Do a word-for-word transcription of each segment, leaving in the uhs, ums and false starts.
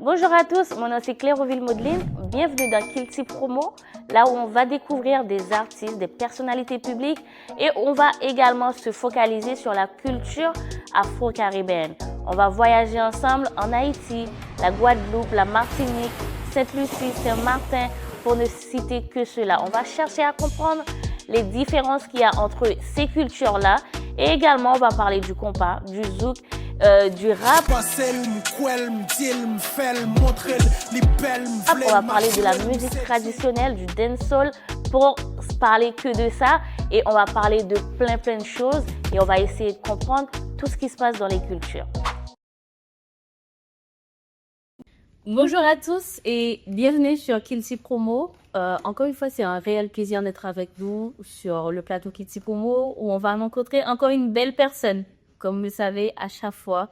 Bonjour à tous, mon nom c'est Cléroville Maudeline. Bienvenue dans Kilti Promo, là où on va découvrir des artistes, des personnalités publiques et on va également se focaliser sur la culture afro-caribéenne. On va voyager ensemble en Haïti, la Guadeloupe, la Martinique, Sainte-Lucie, Saint-Martin, pour ne citer que cela. On va chercher à comprendre les différences qu'il y a entre ces cultures-là et également on va parler du compas, du zouk, euh, du rap. Panse l, m kwè l, m di l, m fè l, montre l, li bèl, m vle l. On va parler de la musique traditionnelle, du dancehall, pour parler que de ça, et on va parler de plein plein de choses, et on va essayer de comprendre tout ce qui se passe dans les cultures. Bonjour à tous et bienvenue sur Kilti Promo. Euh, encore une fois, c'est un réel plaisir d'être avec vous sur le plateau Kilti Promo où on va rencontrer encore une belle personne. Comme vous le savez, à chaque fois,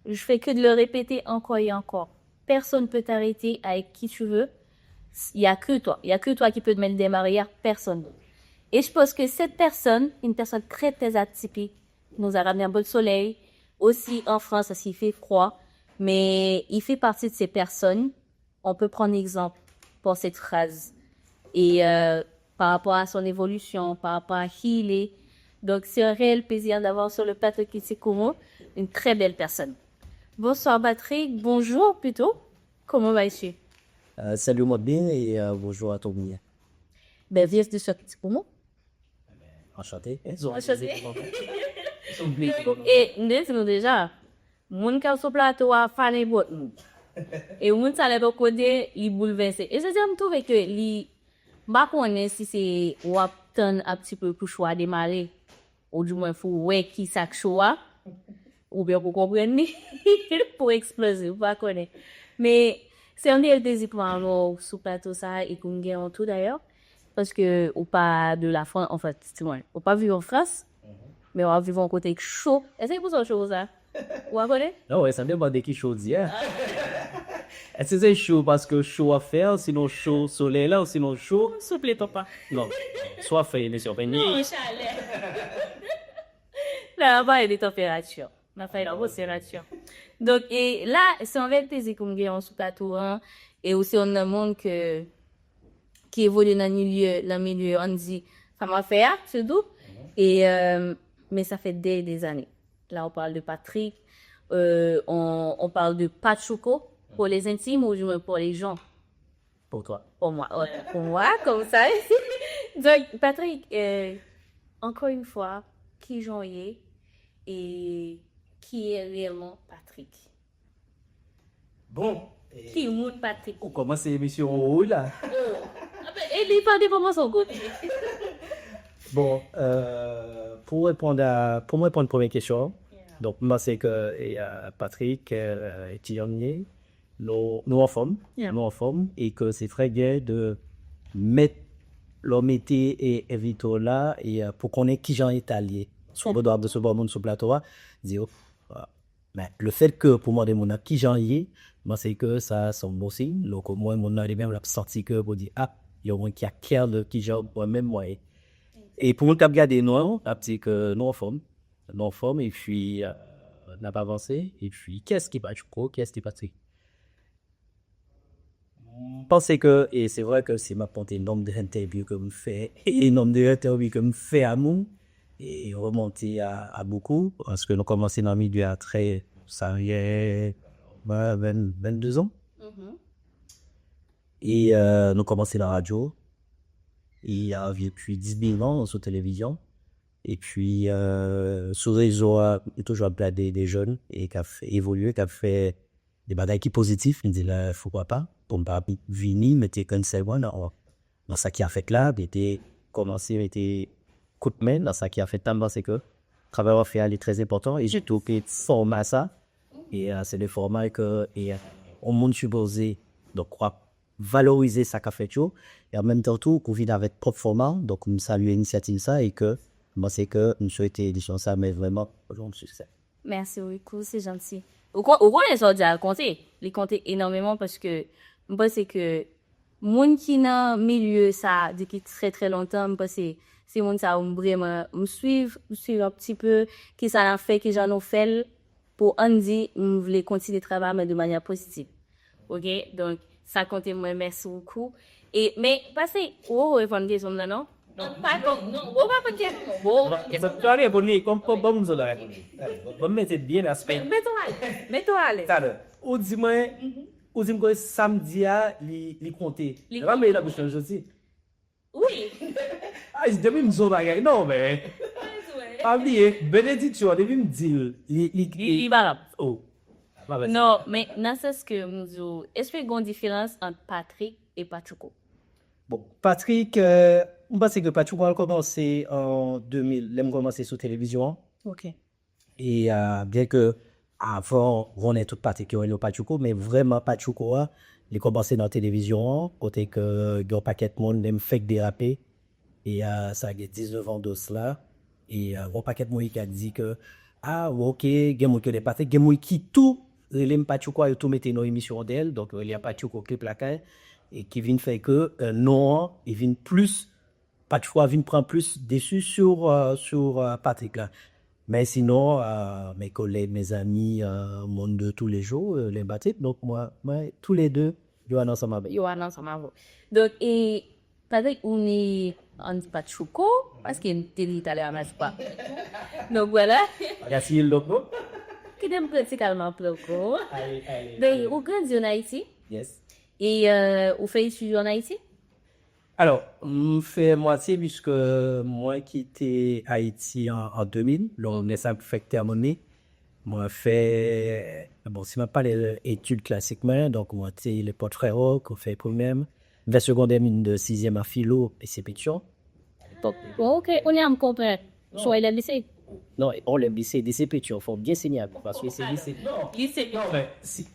je fais que de le répéter encore et encore. Personne peut t'arrêter avec qui tu veux. Il y a que toi. Il y a que toi qui peut te mettre des barrières, personne d'autre. Et je pense que cette personne, une personne très, très atypique, nous a ramené un peu de soleil. Aussi en France, parce qu'il fait froid, mais il fait partie de ces personnes. On peut prendre exemple pour cette phrase. Et euh, par rapport à son évolution, par rapport à qui il est. Donc, c'est un réel plaisir d'avoir sur le plateau Kilti Promo une très belle personne. Bonsoir Patrick, bonjour plutôt. Comment vas-tu? Euh, salut Mobile et euh, bonjour à tout le monde. Ben, bienvenue sur Kilti Promo. Enchanté. Enchanté. E m te di nou deja, moun k ap sou plato a pa nenpòt moun. E moun sa lè l kote, li boulvèse. E jodi a m twouve ke li, m pa konnen si se w ap tann ap ti pe pou cho a demare, ou di mwen pou w wè ki sa k cho a, oubyen pou w konprann li, pou w eksploze, ou pa konnen. Men se yon reyèl plezi pou mwen wè w sou plato sa a e pou m gen yon tou dayè. Paske ou pa de la France, en fait, du moins, ou pa viv an Frans, men w ap viv yon kote k cho. Èske se pou sa w cho konsa? Ou pa konnen? Non, wi, sa depann de ki cho w di a. Èske se cho paske cho w ap fè a, osinon cho solèy la, osinon cho? Souple papa. Non, swa fè emisyon, fè ni. Non, chalè. La, n ap pale de tanperati. N ap pale de tanperati. Donk, e la, se yon reyèl plezi pou m gen w sou plato a, e ou se yon nan moun ke ki evolye nan milye, nan milye, ann di, fanm afè a, sitou. E, euh, men sa fè dè, dè zane. La, on parle de Patrick, euh, on, on parle de Pachuco pour les intimes ou du moins pour les gens. Pour toi. Pour moi, ouais, pour moi, comme ça. Donc, Patrick, euh, encore une fois, kijan w ye e ki est réellement Patrick? Bon, Ki moun Patrick? Ou kòmanse emisyon an wo wi la. E li pa depann sou kote. Bon, euh, pou reponn a, pou mwen reponn premye kesyon, donk m panse ke e, euh, Patrick, euh, Etidyan m ye, nou, nou anfòm, nou anfòm, e ke se trè byen de mèt lè w mete e envite w la e euh, pou konnen kijan eta l ye. Si w bezwen ap resevwa moun sou plato a, di yo, men le fait que pou mande moun nan kijan l ye, m panse ke sa se yon bon siy. Donk omwen moun nan li menm l ap santi ke pou di a, yon moun ki a kè de kijan mwen menm mwen ye. E pou moun k ap gade nou an, ap di ke nou anfòm, nou anfòm epi euh, n ap avanse. Epi kiyès ki Pachuco, kiyès ki Patrick? M panse ke, e se vre ke si m ap konte nonb de entèvyou ke m fè e nonb de entèvyou ke m fè a moun, e remonte a, a boukou, paske nou kòmanse nan milye a trè, sa gen ven, vennde zan. E euh, nou kòmanse nan radyo, e a depi diznèf an sou televizyon. Epi euh, sou rezo a, nou toujou ap gade de jèn e k ap evolye, k ap fè de bagay ki pozitif, m di la, pourquoi pas, pou m pa vini mete grenn sèl mwen nan, nan sa ki a fèt la, mete, kòmanse mete kout men nan sa ki a fèt la, m panse ke travay w ap fè a li trè enpòtan, e sitou ke fòma sa, e euh, se de fòma ke e, euh, yon moun sipoze, donk w ap valorize sa k ap fèt yo, e an menm tan tou, ou vin avèk pwòp fòma w, donk m salye inisyativ sa, e ke m panse ke m swete edisyon sa, men vrèman, yon siksè. Mèsi bokou, se janti. Ou kon- ou konnen sa w di a konte. Li konte enòmeman paske m panse ke moun ki nan milye sa a depi trè trè lontan, m panse se moun sa yo m vrèman m swiv, m swiv yon ti pe kisa n ap fè, kijan nou fè l, pou ann di m vle kontinye travay men de manyè pozitiv. Ok, donk, sa konte mwen, mèsi bokou. E, men, pase, ou reponn kesyon m nan, non? Non, pa, non, non, ou pa konn kesyon, ou pa konn kesyon. Sa pale pou li, kòm pou bon moun zòlè. Bon, mete byen aspè. Mete w alèz, mete w alèz. Talè, ou di mwen, ou di m ke samdi a, li, li konte. Li Mwen mete nan bouch mwen jodi. Wi. Ay, depi m di yon bagay, non, men. Pa bliye, benediksyon, depi m di l, li, li, Li, li valab. Oh. Ma belle. Non, men nan sans ke m di w, èske gen yon diferans ant Patrick e Patchouko? Bon, Patrick, euh, m panse ke Patchouko al kòmanse an de mil, lè m kòmanse sou televizyon an. Ok. E euh, byen ke avan, konnen tout Patrick yo rele Patchouko, men vrèman Patchouko a, li kòmanse nan televizyon an, kote ke gen yon pakèt moun, lè m fèk derape, e euh, sa gen diznèf an de sila, e euh, yon pakèt moun ki ka di ke, ah, ok, gen moun ki rele Patrick, gen moun ki tou rele m Patchouko a, yo tou mete nan emisyon dèl, donk yo rele a Patchouko Clip Lakay, e ki vin fè ke euh, non an, li vin plis, Patchouko a vin pran plis desi sou, euh, sou euh, Patrick la. Men sinon, euh, mes collègues, mes amis, euh, monde de tous les jours, euh, les Patrick, donk mwen, mwen, tou le de, yo al ansanm avè m. Yo al ansanm avè w. Donk, e, Patrick, ou ni ann di Patchouko, paske m te li talè a Matchouko. Donk, vwala. Gaspiyé l donk non? Kite m pran ti kalman pran ko. Ale, ale. Donk, ou grandi an Ayiti? Yes. E euh, ou fè etid ou an Ayiti? Alò, m fè mwatye piske mwen kite Ayiti an, an de mil, lè sa fèk tèmine. Mwen fè, bon, si mwen pale etid klasik mwen, donk mwen te le Port Frérot, ke fè premyè m, m fè segondè m de sizyèm a filo, e se Petyon. Bon, ok, kounye a m konprann. Ou se yon elèv lise? Non, on elèv lise, lise Petyon, fò byen sinyale, paske se lise. Lise Non, men, si,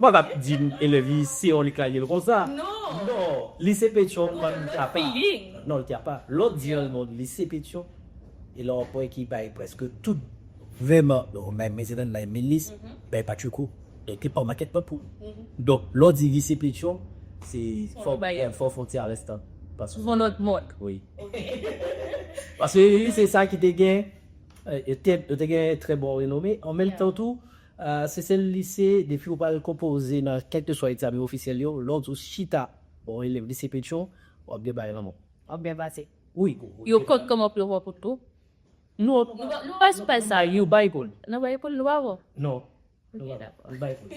mwen pa di m elèv lise, on li ka di l konsa. Non. Non, lise Petyon, mwen, m pa. Feeling. Non, l te apa. Lòt di l, non, lise Petyon. E la, on pwen ki bay prèske tout, vrèman, non, men, men se nan la milis, bay Patchouko. Donk, te pa makèt mwen pou. Donk, lòt di lise Petyon, se fò, Bay. Fò fwontyè a restan. Paske Sou yon lòt mòd. Wi. Paske se sa ki te gen, euh, te, te gen trè bon renome. An menm tan tou, euh, se sèl lise, depi ou pral konpoze nan kèlkeswa egzamen ofisyèl yo, lòt ou chita, bon, elèv lise Petyon, w ap gen bagay nan men w. W ap byen pase. Wi. Yo kont kòman pou yo pran kont tou? Non, Nou pa, nou pa sou paj sa. Yo bay kont. Nan bay pou nou pa bon. Non. Ok, Non, dakò. yo bay kont.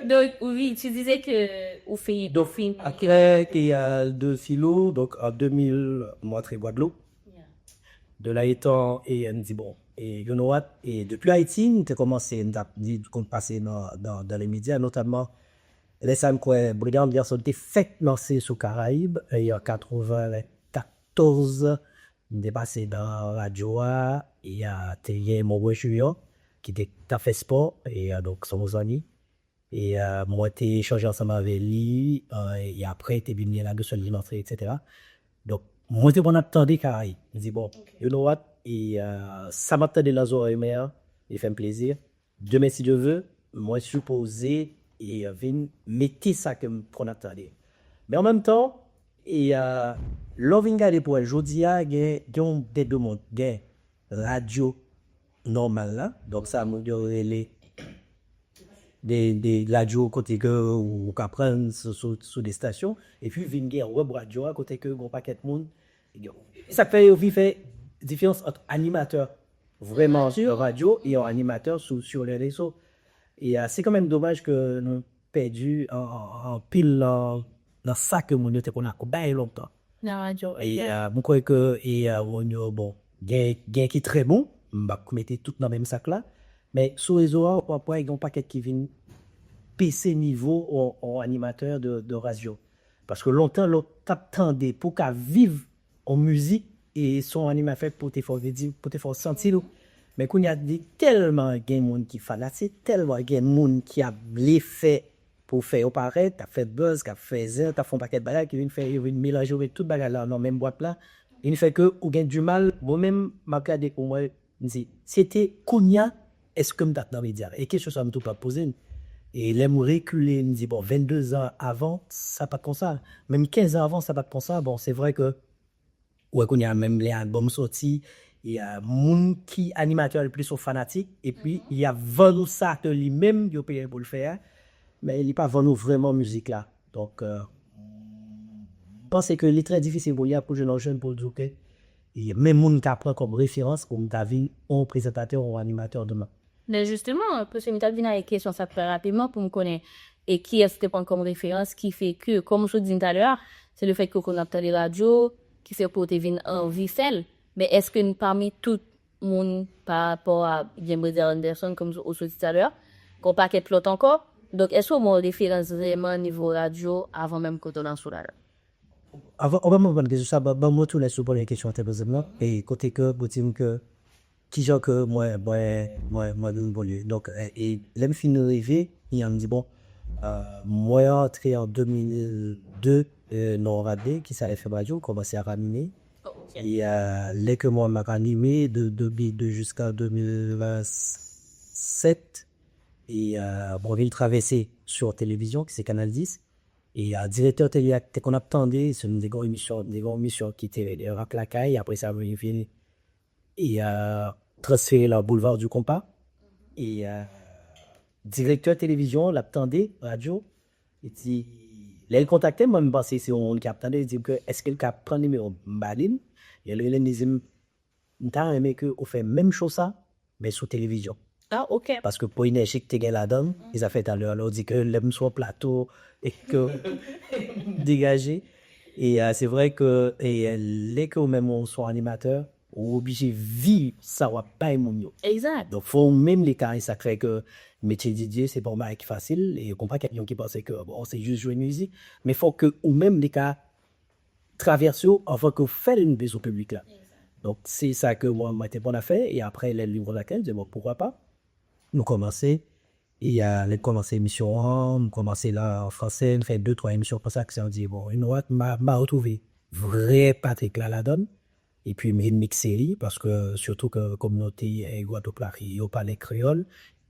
Donk, wi, tu disais que ou fini. Donk, après, ke, euh, de filo, donk, an de mil, mwen antre Gwadloup. Yeah. De la etan, e m di, bon, e you know what, e depi Ayiti, m te kòmanse, m t ap di, konn pase nan, nan, dans les médias, notamman, lè sa m kwè, Brigand Garçon te fèk lanse sou Karayib, e an katrevennkatòz, m te pase nan radyo a, e a, te gen Monroe Junior, ki te, t ap fè spò, e a, donk, se yon zanmi. E euh, mwen te echanje ansanm avè li, euh, e apre te vin gen la de sèl dimanche, etsetera. Donk, mwen te konn ap tande Karayib. M di, bon, you know what? E euh, sa m ap tande nan zòrèy mwen an, li fè m plezi. Demen, si Dye ve, mwen sipoze e euh, vin mete sa ke m konn ap tande. Men an menm tan, e euh, lè w vin gade pou wè, jodi a, gen, gen yon de, de mond, gen radyo nòmal la. Donk sa moun yo rele de, de radyo kote ke ou ka pran sou, sou, sou de stasyon. Epi vin gen web radyo a kote ke gon pakèt moun. Sa k fè yo vin fè diferans ant animatè vrèman sou radyo e yon animatè sou, sou le rezo. E euh, se kanmenm domaj ke nou pèdi an, an, anpil nan, nan sa ke moun yo te konn akonpaye lontan. Nan radyo. E euh, mwen kwè ke e euh, moun yo, bon, gen, gen ki trè bon, m p ap mete tout nan menm sak la, men sou rezo a, w ap wè gen yon pakèt ki vin bese nivo yon, yon animatè de, de radyo. Paske lontan, lè w t ap tande pou w ka viv yon mizik, e se yon animatè pou te fè w vle di, pou te fè w santi l. Men kounye a, li tèlman gen moun ki fanatik, tèlman gen moun ki ap vle fè pou fè yo parèt, k ap fè buzz, k ap fè zen, k ap fè yon pakèt bagay ki vin fè yo vin melanje yo met tout bagay la nan menm bwat la. Vin fè ke ou gen dimal, mwen menm, m ap gade pou mwen, m di, se te kounye a, èske m t ap nan medya? E kesyon sa m tou p ap poze m. E lè m rekile, m di, bon, vennde zan avan, sa pa t konsa. Menm kenz an avan, sa pa t konsa. Bon, se vre ke ou wè kounye a menm lè albòm soti, e euh, moun ki animatè a l plis yon fanatik, epi li ap vann ou sa ke li menm yo peye pou l fè a. men li pa vann ou vrèman mizik la. Donk, euh, m panse ke li trè difisil kounye a pou jwenn yon jèn pou l di, ok, e men moun m ka pran kòm referans pou m ta vin yon prezantatè, yon animatè demen. Men jisteman, paske m t ap vin avèk kesyon sa trè rapidman pou m konnen e kiyès ou te pran kòm referans ki fè ke, kòm ou sot di m talè a, se lefètke w konn ap tande radyo ki fè ke w te vin anvi fè l. Men èske n pami tout moun pa rapò a Jembrezè Anderson, kòm ou sot di talè a, gen yon pakèt lòt ankò? Donk, èske w gen yon referans vrèman nivo radyo avan menm ke w te nan sou la? Avan, avan mwen reponn kesyon sa, ban, ban mwen tounen sou premye kesyon w te poze m nan, e kote ke ou di m ke kijan ke mwen, mwen, mwen, mwen evolye. Donk, e, e lè m fin rive, e m di, bon, euh, mwen antre an de mil de, euh, nan radyo, ki se F M Radio, kòmanse ap anime. E, euh, lè ke mwen m ap anime de, de mil de jiska de mil sèt, e, euh, mwen vin travèse sou televizyon, ki se Kanal dis. E, euh, direktè tele a te konn ap tande, se nou te gen yon emisyon, te gen yon emisyon ki te rele Rak Lakay, apre sa, mwen vin e, euh, transfere nan Boulevard du Compas. E, euh, direktè televizyon, l ap tande radyo, e di, lè l kontakte m, mwen m panse se yon moun ki ap tande, li di m ke èske l ka pran nimewo m, m ba li l. E lè l rele m, li di m, m ta renmen ke ou fè menm show sa, men sou televizyon. Ah, ok. Paske pou enèji ki te gen ladan l, e zafè talè a, lè w di ke lè m sou yon plato, e ke m degaje. E, euh, se vre ke, e, lè ke ou menm ou se yon animatè, ou oblije viv sa w ap bay moun yo. Egzak. Donk, fò ou menm li ka, e sa k fè ke metye D J, se pa yon bagay ki fasil, e gon pakèt moun ki panse ke, bon, se jis jwe mizik, men fò ke ou menm li ka travèse w anvan ke w fè l rive sou piblik la. Donk, se sa ke mwen, mwen te konn ap fè, e apre, lè li kontakte m, m di, bon, poukwa pa? Nou kòmanse, e, euh, lè n kòmanse emisyon an, m kòmanse la an fransè, m fè de, twa emisyon konsa, ki sa m di, bon, you know what, m a, m a retwouve vrè Patrick la ladan l, epi m remikse li, paske sitou ke kominote, e, Gwadloup la, yo pale kreyòl,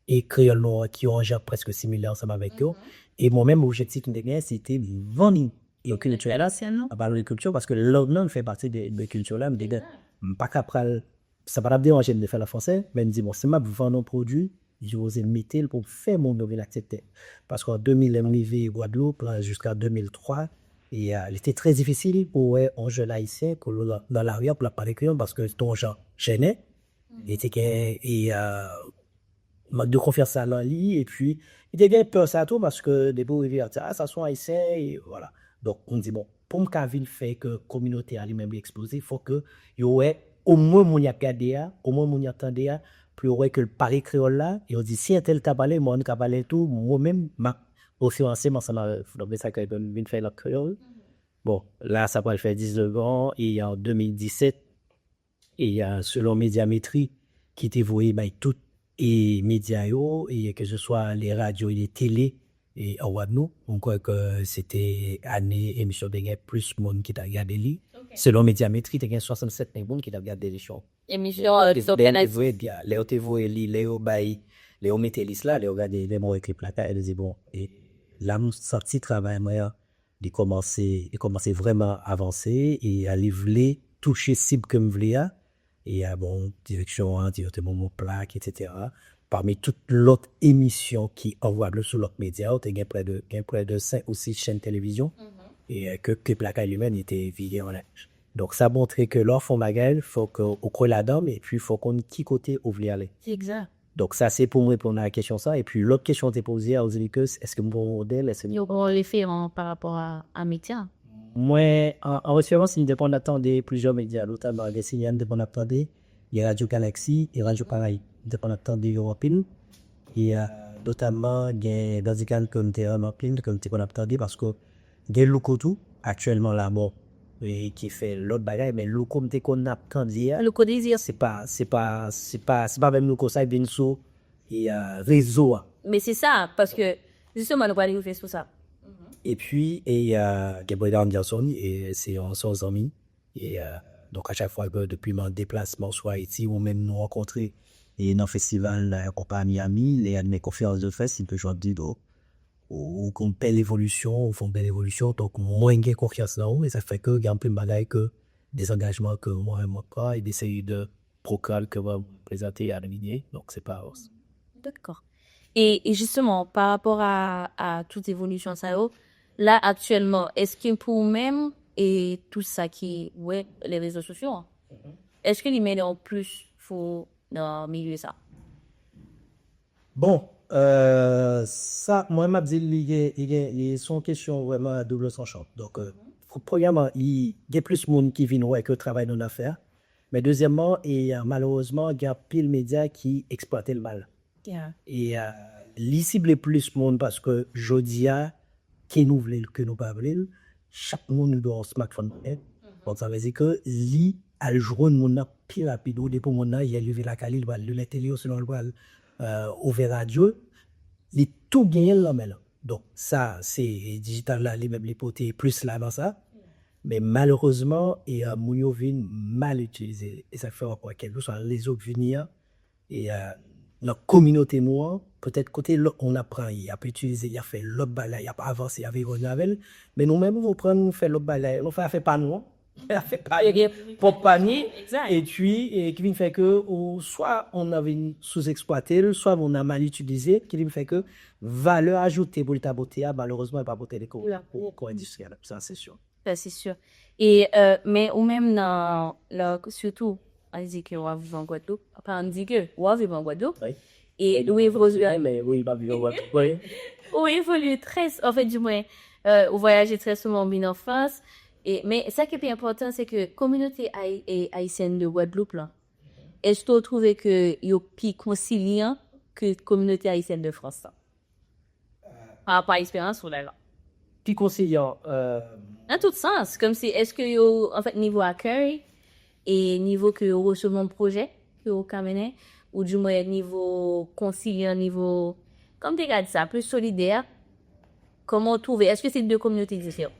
e kreyòl nou an ki yon jan prèske similè ansanm avèk yo. E mwen menm, objektif m te genyen, se te vann yon kilti, an pale de kilti, paske lang nan fè pati de, de kilti la, m te gen, m pa ka pral, sa pa t ap deranje m de fè l an fransè, men m di, bon, si m ap vann yon pwodui, m sipoze mete l pou m fè moun yo vin aksepte. Paske an de mil, lè m rive Gwadloup, la, jiska de mil twa, e, euh, li te trè difisil pou wè yon jèn ayisyen, pou l nan, nan lari a, pou l ap pale kreyòl, paske li te yon jan jennen, li te gen, e, euh, mank de konfyans sa nan li, epi li te gen pè sa tou, paske depi w rive, y ap di, ah, sa se yon ayisyen, e vwala. Donk, m di, bon, pou m ka vin fè ke kominote a li menm li eksploze, fò ke yo wè omwen moun y ap gade a, omwen moun y ap tande a, pou yo wè ke l pale kreyòl la, yo di, si entèl ta pale, mwen ka pale tou, mwen menm, m ap referanse m ansanm avè w. Donk, se sa ke m vin fè Lang Kreyòl. Bon, la, sa pral fè diznèf an, e an de mil disèt, e, euh, selon Médiamétrie, ki te voye bay tout, e, medya yo, e ke se swa le radyo e le tele, e an Gwadloup, m kwè ke se te ane emisyon te gen plis moun ki t ap gade li. Ok. Selon Médiamétrie, te gen swasannsèt mil moun ki t ap gade emisyon. Emisyon, euh, Lè, lè, vre, byen, lè yo te voye li, lè yo bay, lè yo mete lis la, lè yo gade, lè mwen wè klip la, ka, yo di, bon, e la m santi travay mwen an, li kòmanse, li kòmanse vrèman avanse, e a, li vle touche sib ke m vle a. E a, bon, direksyon an, direktè ban mwen plak, etsetera. Pami tout lòt emisyon ki an Gwadloup sou lòt medya yo, te gen prè de, gen prè de senk ou sis chèn televizyon. E, e, ke, ke Plakay Limè, li te vire anlè. Donk, sa montre ke lè w ap fè yon bagay, fòk ou kwè ladan l, epi fòk ou konn ki kote ou vle ale. Egzak. Donk, sa se pou m reponn a kesyon sa. Epi, lòt kesyon w te poze a, ou di li ke, èske m gen yon modèl, èske m... Yo gen yon referan pa rapò a, a medya. Mwen, an, an referans, m te konn ap tande plizyè medya, notaman gen C N N, m te konn ap tande, gen Radio Galaxy e Radio Caraïbes. M te konn ap tande yo anpil. E, euh, notaman, gen Dandy Kane ke m te renmen anpil, ke m te konn ap tande, paske gen Louko tou, aktyèlman la, bon, e ki fè lòt bagay, men Louko m te konn ap tande a, Louko Désir. Se pa, se pa, se pa, se pa menm Louko sa ki vin sou, e, euh, rezo a. Men se sa, paske, jisteman, nou pral rive sou sa. Epi, e, euh, gen Breda Anderson, e se yon, se yon zanmi. E, euh, donk, a chak fwa ke depi m an deplasman sou Ayiti, ou menm nou rankontre, e nan festival, nan konpa Miami, lè y a de mes conférences de fès, il peut toujours dire, bon, ou, ou konn bèl evolisyon, ou fè yon bèl evolisyon, donk mwen gen konfyans nan ou, e sa fè ke gen anpil bagay ke, dezangajman ke mwen, mwen pran, e de seri de pwogram ke mwen prezante a Rimini, donk se pa... Dakò. E, e jisteman, pa rapò a, a tout evolisyon sa yo, la aktyèlman, èske pou ou menm e tout sa ki, wè, lè rezo sosyo an, èske li mennen w plis fou nan milye sa? Bon, euh, sa, mwen m ap di li gen, li gen, li se yon kesyon vrèman a double tranchant. Donk, euh, premyèman, li gen plis moun ki vin wè ke travay nou nan fè a. Men dezyèmman, e euh, malerezman, gen anpil medya ki eksplwate l mal. E euh, li sible plis moun paske jodi a, ke nou vle l, ke nou pa vle l, chak moun li gen yon smartphone nan men. Donk, sa vle di ke li al jwenn moun nan pi rapid. Ou depi moun nan, yè li rive lakay li, li pral li lete li, osinon li pral euh, ouvè radyo, li tou genyen l nan men l. Donk, sa, se dijital la, li menm, li pote plis la nan sa. Men malerezman, e euh, moun yo vin mal itilize. E sa k fè w ap wè kèlkeswa rezo k vini an, e euh, nan kominote nou an, petèt kote lòt moun ap pran, y ap itilize, y ap fè lòt bagay, y ap avanse, y ap evolye avè l. Men nou menm, nou pran, nou fè lòt bagay, nou fè afè pa nou an. Afè pa nou, pwòp pa nou. Epi, e, ki vin fè ke ou swa ou nan vin sou-eksplwate l, swa ou nan mal itilize, ki vin fè ke valè ajoute pou l ta pote a, malerezman, li pa pote li kou endistri a. Sa, se si. Sa, se si. E, euh, men ou menm nan, la, sitou, ann di ke w ap viv an Gwadloup, pa ann di ke w ap viv an Gwadloup, e ou evolye, men wi, pa viv an Gwadloup, wi. Ou evolye trè, anfen, di mwen, euh, ou vwayaje trè souvan, ou vin an Frans, e, men sa ki pi enpòtan, se ke kominote ayi- e ayisyèn de Gwadloup la, èske w twouve ke yo pi konsilyan ke kominote ayisyèn de Frans la? Pa rapò a esperyans ou la la. Pi konsilyan, euh, Nan tout sans, kòmsi, èske yo, anfèt, nivo akèy e nivo ke yo resevwa pwojè ke yo ka mennen, ou di mwen nivo konsilyan, nivo, kòman te ka di sa, plis solidè, kòman w twouve, èske se de kominote diferan?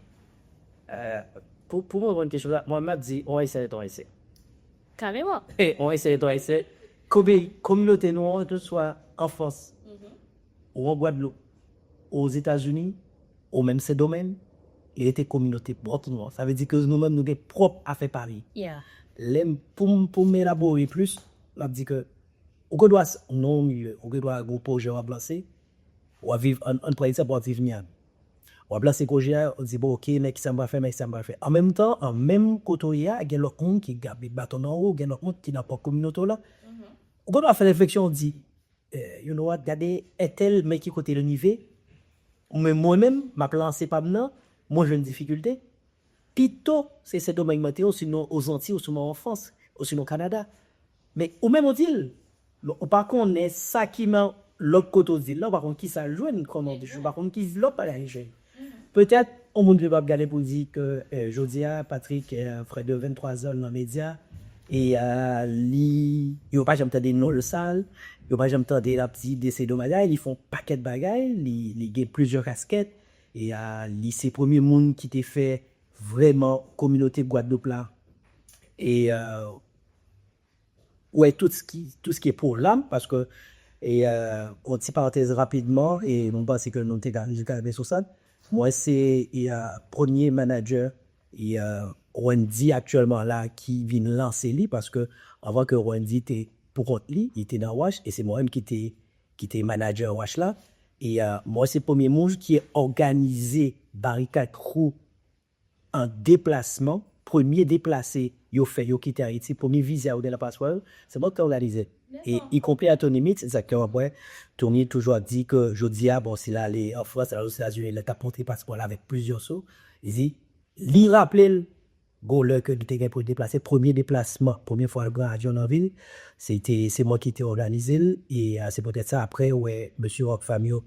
Euh, pou, pou mwen reponn kesyon sa, mwen m ap di, on ayisyen rete on ayisyen. Kareman. E, on ayisyen rete on ayisyen. Kobe, kominote nou an, ke swa an Frans, ou an Gwadloup, ou Ozetazini, ou menm Sendomeng, li rete kominote pwòp nou an. Sa vle di ke nou menm, nou gen pwòp afè pa nou. Yeah. Lè m, pou m, pou m elabore plis, m ap di ke ou gen dwa s- nan yon milye, ou gen dwa gen yon pwojè w ap lanse, w ap viv, ann, ann pran egzanp, w ap viv Miami. W ap lanse pwojè a, ou di, bon, oke, men kisa m pral fè, men kisa m pral fè. An menm tan, an menm kote w ye a, gen lòt moun ki ap met baton nan wou, gen lòt moun ki nan pwòp kominote w la. Ou gen dwa fè refleksyon, ou di, eh, you know what, gade entèl, men ki kote l rive. Men mwen menm, m ap lanse pa m nan, mwen jwenn difikilte. Pito se Sendomeng mwen te ye, osinon Ozanti, osinon an Frans, osinon Kanada. Men ou menm ou di l, men ou pa konnen sa ki nan lòt kote ou di l la, ou pa konn kisa l jwenn kòm andich, ou pa konn ki lòt bagay li jwenn. Petèt, yon moun vle p ap gade pou l di ke, eh, jodi a, Patrick, eh, frè de venntwa zan nan medya, e ah, li, yo pa janm tande non l sa l, yo pa janm tande l ap di de se de bagay, li fè yon pakèt bagay, li, li gen plizyè kaskèt, e ah, li se premye moun ki te fè vrèman kominote Gwadloup la. E euh, wè tout ce qui, tout ce qui est pour l'âme, paske, e euh, yon ti parantèz rapidman, e mwen panse ke nou te ka, nou te ka rive sou sa. Mwen se e euh, premye manager e euh, Wendy aktyèlman la ki vin lanse li, paske anvan ke Wendy te pou kont li, li te nan Wash, e se mwen menm ki te, ki te manager Wash la. E euh, mwen se premye moun ki òganize Barikad Crew an deplasman, premye deplase yo fè, yo kite Ayiti, premye viza yo gen nan paspò yo, se mwen ki òganize. E ikonpli a Tony Mitz, egzakteman, mwen, Tony toujou ap di ke jodi a, bon, si l ale an Frans, l ale Ozetazini, lè l t ap montre paspò l avèk plizyè sou, li di, li raple l, gon lè ke li te gen pou l deplase, premye deplasman, premye fwa l pran avyon nan vi l, se te, se mwen ki te òganize l, e euh, se poutèt sa, apre, wè, mesye Rockfam yo,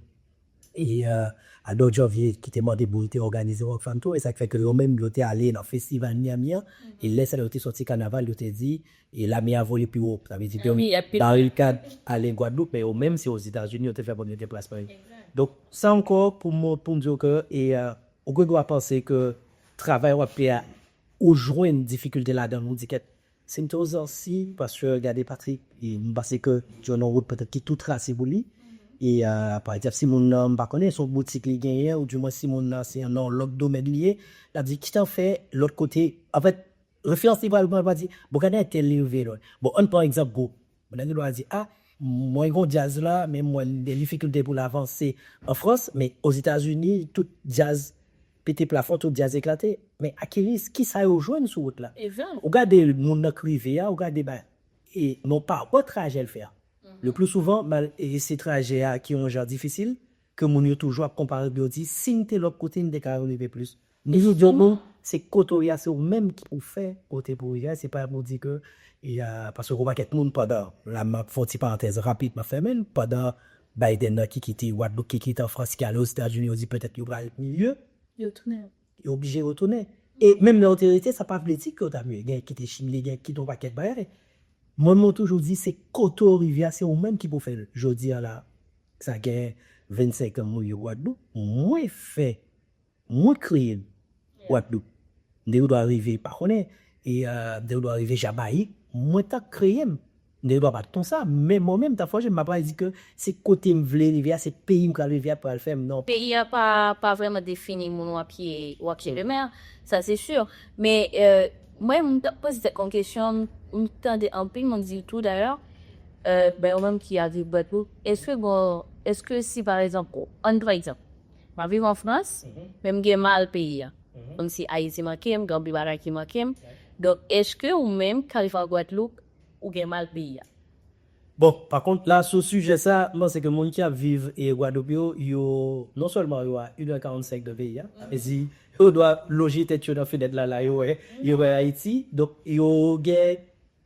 e euh, Ador Janvier ki te mande pou l te òganize Rockfam tou, e sa k fè ke yo menm, yo te ale nan festival Miami an, e lè sa yo te sòti kanaval, yo te di, e lame a vole pi wo, sa vle di ke Barikad ale Gwadloup, men yo menm, se Ozetazini yo te fè premye deplasman yo. Donk, sa ankò, pou mwen, pou m di w ke, e euh, ou gen dwa panse ke travay w ap fè a, ou jwenn difikilte ladan l, ou di, kèt, si m te Ozansi, paske gade Patrick, e m panse ke John Wood petèt ki tou trase pou li. E euh, pa egzanp, si moun nan, m pa konnen, se yon boutik li genyen, ou di mwen si moun nan se nan yon lòt domèn li ye, l ap di, kite m fè lòt kote. Anfèt, referans li pral pran, l pral di, bon, gade entèl li rive lwen. Bon, ann pran egzanp gwoup. Moun nan gen dwa di, ah, Mwen gon djaz la, men mwen de difikilte pou l avanse an Frans, men Ozetazini, tout djaz pete plafon, tout djaz eklate. Men Akiris, kisa yo jwenn sou wout la? Ou gade moun nan k rive a, ou gade ba, e non pa wè trajè l fè a. Le pli souvan, mal, e se trajè a ki yon jan difisil, ke moun yo toujou ap konpare, yo di, si m te lòt kote, m te ka rive plis. Men jodi a, non, se kote w ye a, se ou menm ki pou fè kote pou w rive a, se pa pou di ke, e, a, paske gon pakèt moun pandan, la m ap fè yon ti parantèz rapid, m ap fèmen l, pandan Biden nan ki kite Gwadloup, ki kite an Frans, ki ale Ozetazini, yo di petèt yo pral milye, yo oblije retounen. E menm lè yo te rete, sa pa vle di ke yo ta milye. Gen ki te chimile, gen ki te yon pakèt bagay. Mwen, mwen toujou di, se kote w rive a, se ou menm ki pou fè l. Jodi a la, sa gen vennsenk an mwen ye Gwadloup, mwen fè, mwen kreye Gwadloup. M te dwe rive, pa konnen, e, euh, m te dwe rive Jamayik, mwen t ap kreye m. M te dwe pa t konsa, men mwen menm, ta fòje m, m ap di ke se kote m vle rive a, se peyi m pral rive a, pral fè m, non. Peyi a pa, pa vrèman defini moun w ap ye, w ap ye demen, sa se si. Men, euh, mwen, m t ap poze tèt mwen kesyon, m, m tande anpil moun di tou dayè, euh, ben, ou menm ki ap viv Gwadloup, èske gon, èske si, pa egzanp, ann pran egzanp, m ap viv an Frans, men m gen mal peyi a. Kòmsi Ayiti manke m, gen anpil bagay ki manke m. Donk, èske ou menm k ap viv an Gwadloup, ou gen mal peyi a? Bon, pa kont, la, sou sijè sa, m panse ke moun ki ap viv e Gwadloup yo, yo, non sèlman yo a inè karannsenk de peyi a, sa vle di, yo dwe lonje tèt yo nan fenèt la, la, yo wè, yo wè Ayiti. Donk, yo gen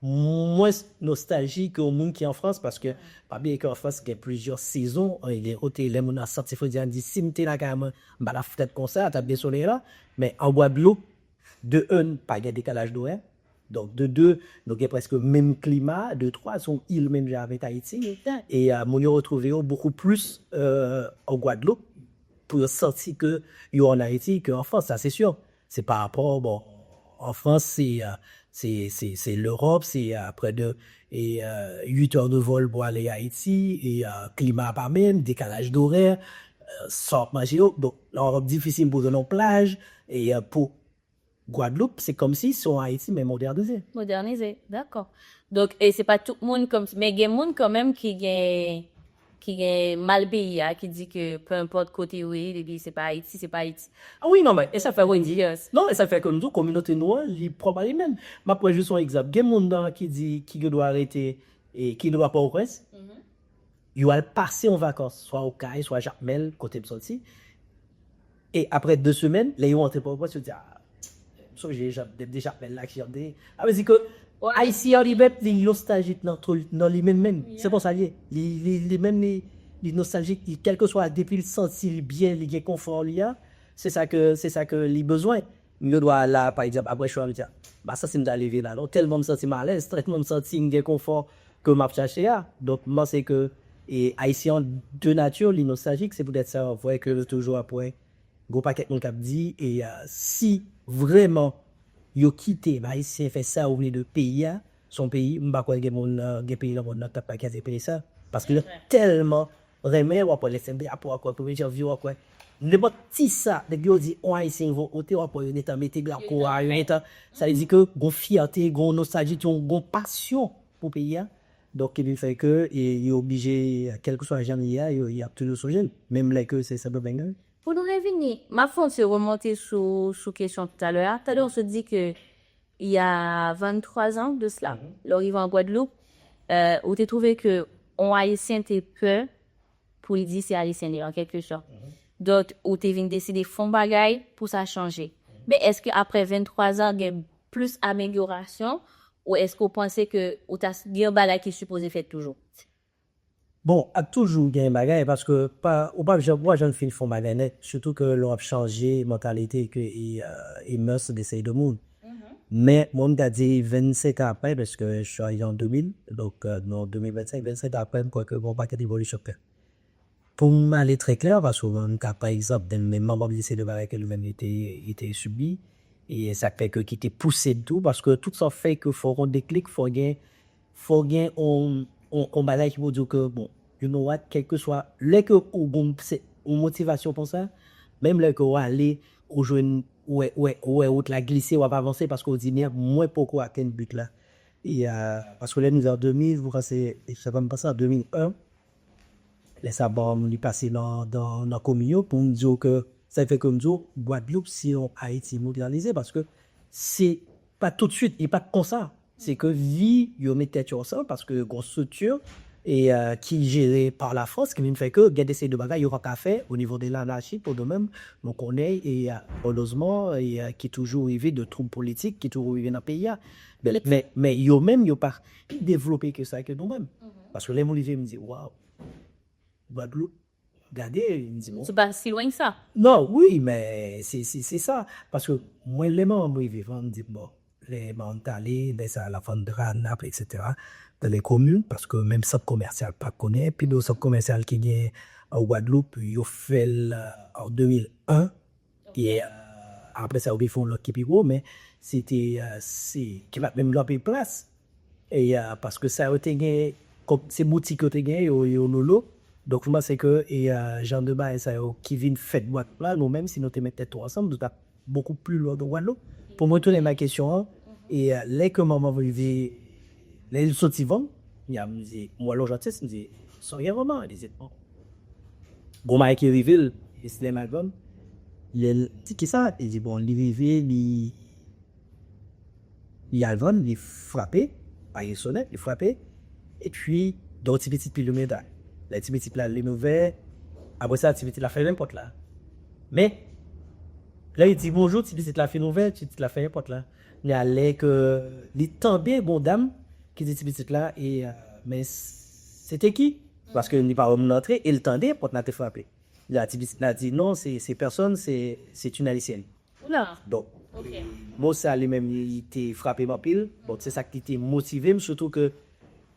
mwens nostalji ke yon moun ki an Frans, paske pa bliye ke an Frans gen plizyè sezon, e gen kote lè moun nan santi fredi a, di, si m te lakay mwen, m pa t ap frèt konsa, t ap gen solèy la. Men an Gwadloup, de un, pa gen dekalaj dorè. Donk, de de, nou gen prèske menm klima, de twa, se yon il menm jan avèk Ayiti. E, euh, moun yo retwouve yo bokou plis, euh, an Gwadloup pou yo santi ke yo an Ayiti ke an Frans, sa se si. Se pa rapò, bon, an Frans, se, euh, se, se, se Lewòp, se, euh, prè de, e, euh, uit è de vòl pou ale Ayiti, e, euh, klima a pa menm, dekalaj dorè, euh, sa w ap manje yo. Donk, la w ap difisil pou jwenn yon plaj, e, euh, pou Gwadloup, se kòmsi se yon Ayiti, men modènize. Modènize, dakò. Donk, e se pa tout moun kòmsi, men gen moun kanmenm ki gen, ki gen mal peyi a, ki di ke pe enpòt kote yo ye, depi se pa Ayiti, se pa Ayiti. Ah wi, non, men, e sa fè ke, non, e sa fè ke m di w, kominote nou an, li pwòp a li menm. M ap pran jis yon egzanp. Gen moun nan ki di, ki gen dwa rete, e ki gen dwa Pòtoprens, yo al pase yon vakans, swa Okay, swa Jakmèl, kote m sòti. E apre de semèn, lè yo antre Pòtoprens, yo di, ah, m sonje jan m te Jakmèl la, ki jan m te ye. Sa vle di ke Ayisyen an li menm, li nostaljik nan, nan li menm menm. Se konsa li ye. Li, li, li menm, li, li nostaljik, li, kèlkeswa, depi l santi li byen, li gen konfò li a, se sa ke, se sa ke li bezwen. M gen dwa la, pa egzanp, apre cho a, m di, ah, m pa santi m ta leve la, non. Tèlman m santi m alèz, tèlman m santi m gen konfò ke m ap chache a. Donk, m panse ke, e, Ayisyen an, de nati, li nostaljik, se poutèt sa, w ap wè ke yo toujou ap wè gon pakèt moun k ap di, e, a, si vrèman yo kite Ayisyen fè sa yo vle de peyi a, se yon peyi, m pa kwè gen moun, euh, gen peyi nan mond nan k ap kraze peyi sa. Paske yo tèlman renmen, w ap wè lè se drapo, w ap wè premye janvye, w ap wè nenpòt ti sa, nèg yo di, on Ayisyen rive yon kote, w ap wè yo gentan mete drapo a, yo gentan, sa vle di ke gon fyète, gon nostalji, gon, gon pasyon pou peyi a. Donk, ki vin fè ke, e, yo oblije, kèlkeswa jan li ye a, yo, y ap toujou sonje l, menm lè ke se Sendomeng nan. Pou nou revini, m ap fè yon ti remonte sou, sou kesyon talè a. Talè, w sot di ke il y a vingt-trois ans de cela, lè w rive an Gwadloup, euh, ou te twouve ke yon Ayisyen te pè pou l di se Ayisyen li ye, an kèlke sòt. Donk, ou te vin deside fè yon bagay pou sa chanje. Men èske apre venntwa zan, gen plis amelyorasyon, ou èske w panse ke ou ta s-, gen yon bagay ki sipoze fèt toujou? Bon, ap toujou gen bagay, paske pa, ou p ap janm, ou p ap janm fin fè yon bagay nèt, sitou ke lè w ap chanje mantalite ke, e, euh, e mœurs de seri de moun. Men, mwen, m ta di vennsenk an apre, paske je suis arrivé en deux mille, donk, euh, non, deux mille vingt-cinq, vennsenk an apre, m kwè ke gon pakèt evolisyon k fèt. Pou m ale trè klè, paske mwen, m ka pran egzanp de menm manman m, se de bagay ke li menm li te, li te sibi, e sa k fè ke ki te pouse l tou, paske tout sa w fè ke fò w gon deklik, fò w gen, fò w gen on, on, on bagay ki pou di w ke, bon, you know what, kèlkeswa, lè ke ou gon, se, on motivasyon konsa, menm lè ke w ale, ou jwenn, ou wè, ou wè, ou wè wout la glise, w ap avanse, paske w di, mèd, mwen poko atenn but la. E, euh, paske lè nou di an de mil, mwen panse, e sa pa m panse an de mil en, lè sa bon, li pase nan, nan, nan komin yo, pou m di w ke, sa fè ke m di w, Gwadloup, se yon Ayiti modènize, paske se pa toutswit, li pa t konsa. Se ke vi yo met tèt yo ansanm, paske gon strikti e, euh, ki jere pa Lafrans, ki vin fè ke gen de seri de bagay yo pa ka fè o nivo de lanachi, pou nou menm, nou konnen, e, euh, erezman, e, euh, ki toujou rive de twoub politik, ki toujou rive nan peyi a. Men, men, men yo menm, yo pa pi devlope ke sa ke nou menm. Paske lè moun rive, m di, waw, Gwadloup, gade, m di, bon. Se pa si lwen ke sa. Non, wi, men se, se, se sa. Paske mwen, lè manman m rive, m di, bon, lè manman m t ale, lè sa, la fann dra, nap, et cetera, dans les communes, paske menm sant komèsyal pa konnen, pi gwo sant komèsyal ki gen an Gwadloup, yo fè l, euh, an de mil en, e, euh, apre sa, yo vin fè yon lòt ki pi gwo, men se te, euh, se, ki pa t menm gen anpil plas. E, euh, paske sa yo te gen, kòm se boutik yo te gen, yo, yo lolo. Donk, mwen panse ke, e, euh, jan de bagay sa yo ki vin fèt Gwadloup la, nou menm, si nou te met tèt nou ansanm, nou t ap bokou pli lwen ke Gwadloup. Pou mwen, tounen nan kesyon an, e, euh, lè ke manman m rive, lè l soti vann, m di, mwen wè l yon jan tris, m di, sa w gen manman? Li di, bon. Gon bagay ki rive l, e se lè m al vann, lè l di, kisa? Li di, bon, li rive, li, li al vann, li frape, pa gen sonèt, li frape, epi, gen yon ti pitit ki limen la. Lè ti pitit la limen ouvè, apre sa, ti pitit la fèmen pòt la. Men, lè li di bonjou, ti pitit la fin ouvè, ti pitit la fèmen pòt la. Men lè ke li tande gon dam ki di ti pitit la, e, euh, men se te ki? Paske li pa wè moun antre, e l tande pòt la te frape. La, ti pitit la di, non, se, se pèsonn, se, se yon Ayisyèn. Oula. Donk, mo sa li menm, li te frape m anpil. Donk, se sa ki te motive m, sitou ke